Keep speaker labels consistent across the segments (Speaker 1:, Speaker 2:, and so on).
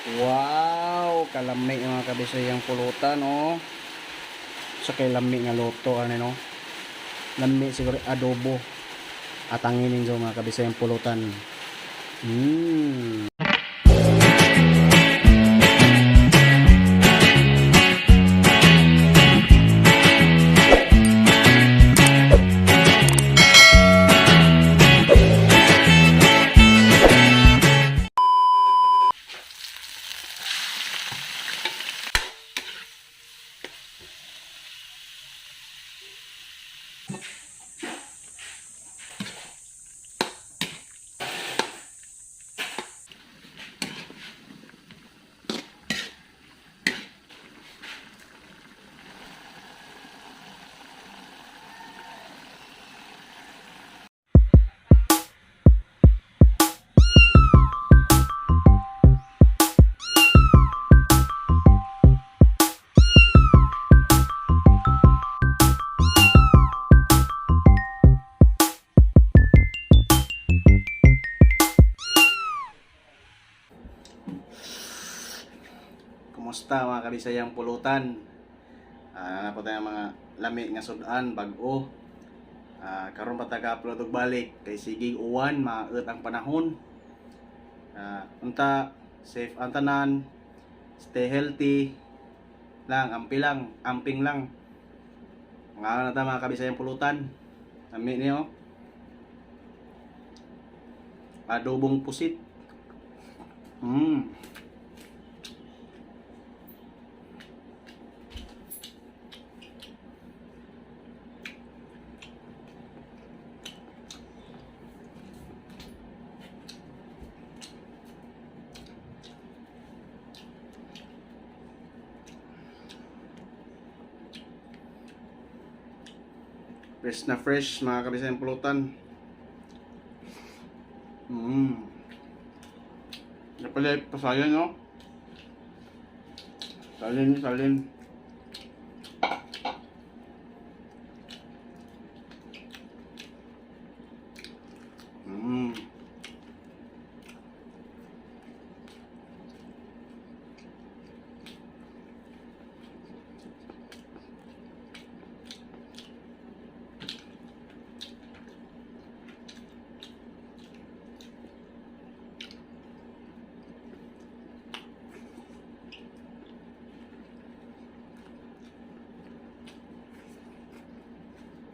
Speaker 1: Wow, kalami mga kabisayang pulutan, oh. Sa kay lami nga luto ano no. Lami siguro adobo. Atangin ninyo mga kabisayang pulutan. Kumusta mga kabisayang pulutan? Ah, na po tayo mga lami nga sudan bag-o. Ah, karon pa ta ka-upload og balik kay sigig uwan, maot ang panahon. Ah, unta safe ang tanan, stay healthy lang, ampi lang, amping lang. Mga na ta mga kabisayang pulutan. Lami niyo. Adobong pusit. Fresh na fresh mga kabisayang pulutan. Napala pasayan, no? Salin, salin.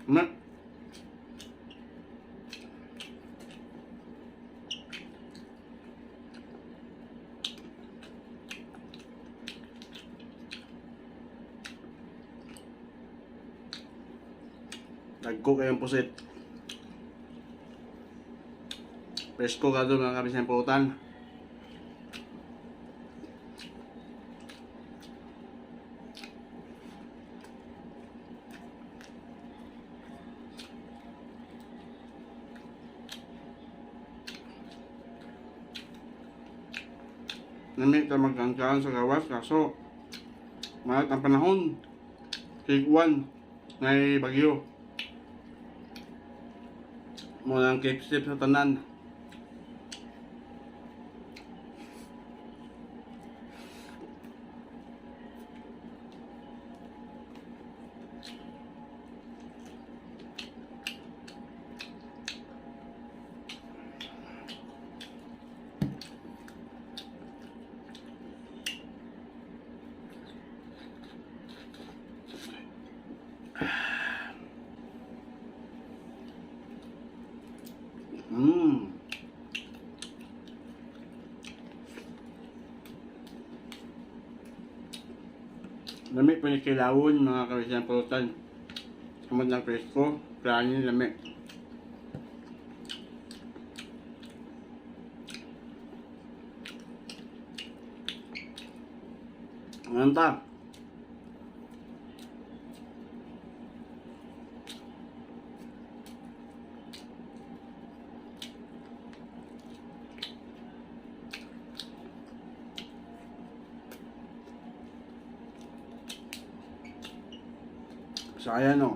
Speaker 1: Na. Nagko kayong pusit. Presko ka doon mga kabisayang pulutan. Nami ta magkangkaan sa gawas kaso malat ang panahon. Take one ngay bagyo. Mo lang keep safe sa tanan. Lami pa ni kilawon mga kabisayang pulutan. Sumod ng presko, planin lami. Ngayon ta. Sayang no.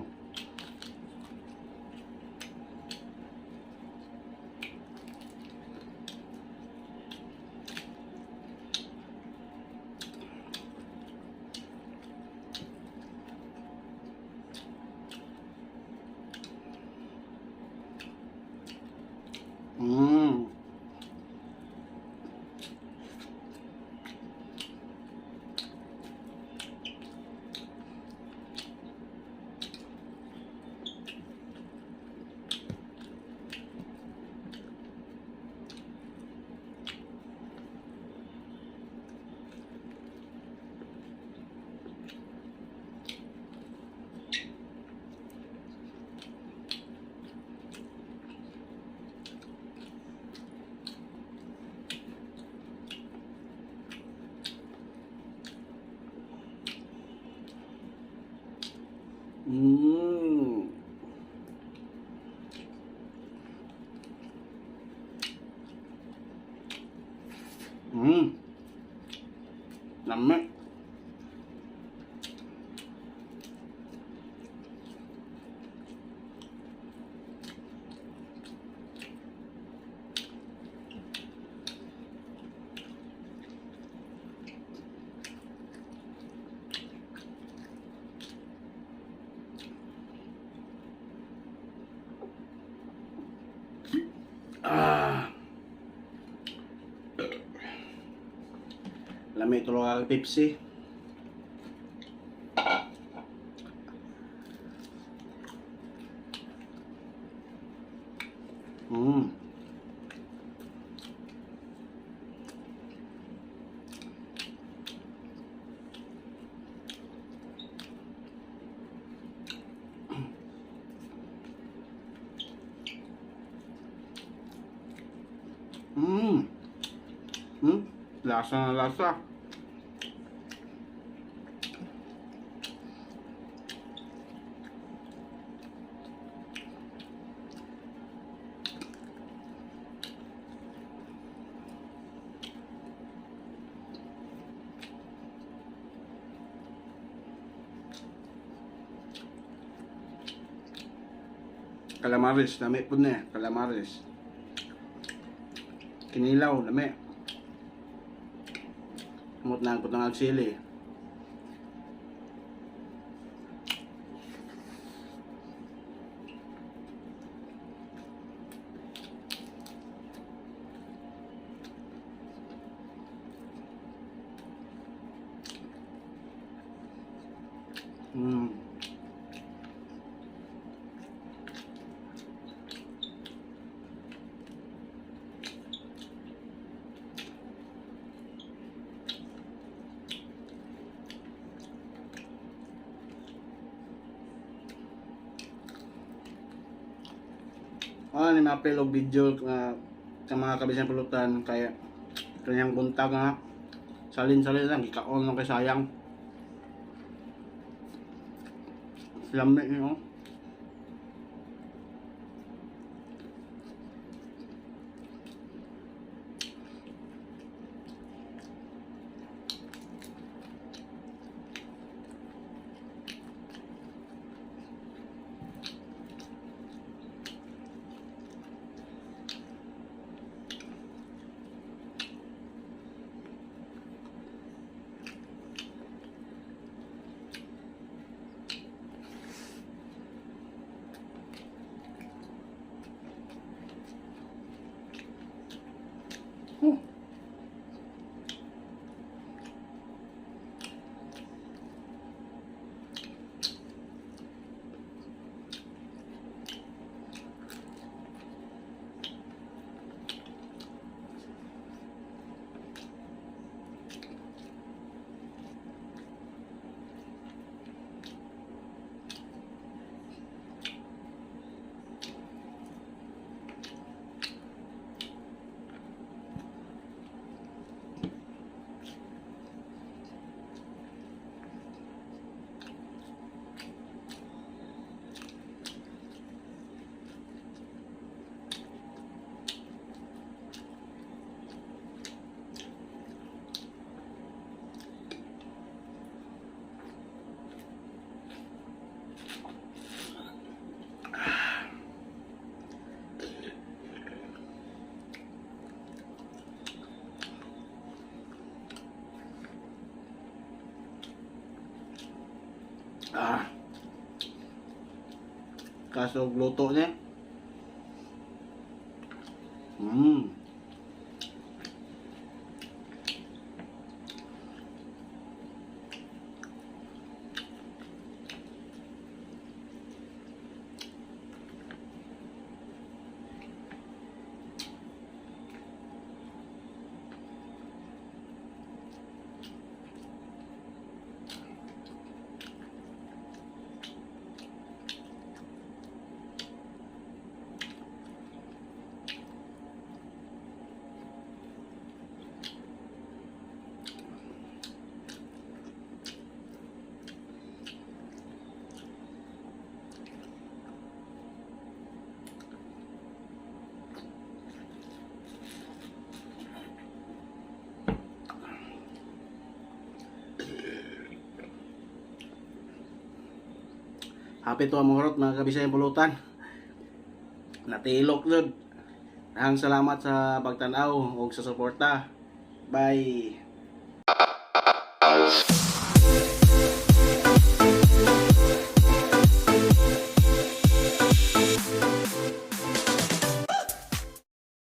Speaker 1: Lami. Ah. Lami tulo ka Pepsi. Lasa na lasa. Calamares, lami po na eh. Calamares. Kinilaw, lami. Kumot na ang putang agsili. Ah, ni ma-upload video nga sa mga kabisang pulutan kaya kanyang buntag nga salin-salin lang gikaon lang kay sayang. Lami niyo. Oh. Ah. Kaso luto niya. Hapit to ang mga mga kabisayang pulutan. Natilok jud. Daghang salamat sa pagtan-aw ug sa suporta. Bye.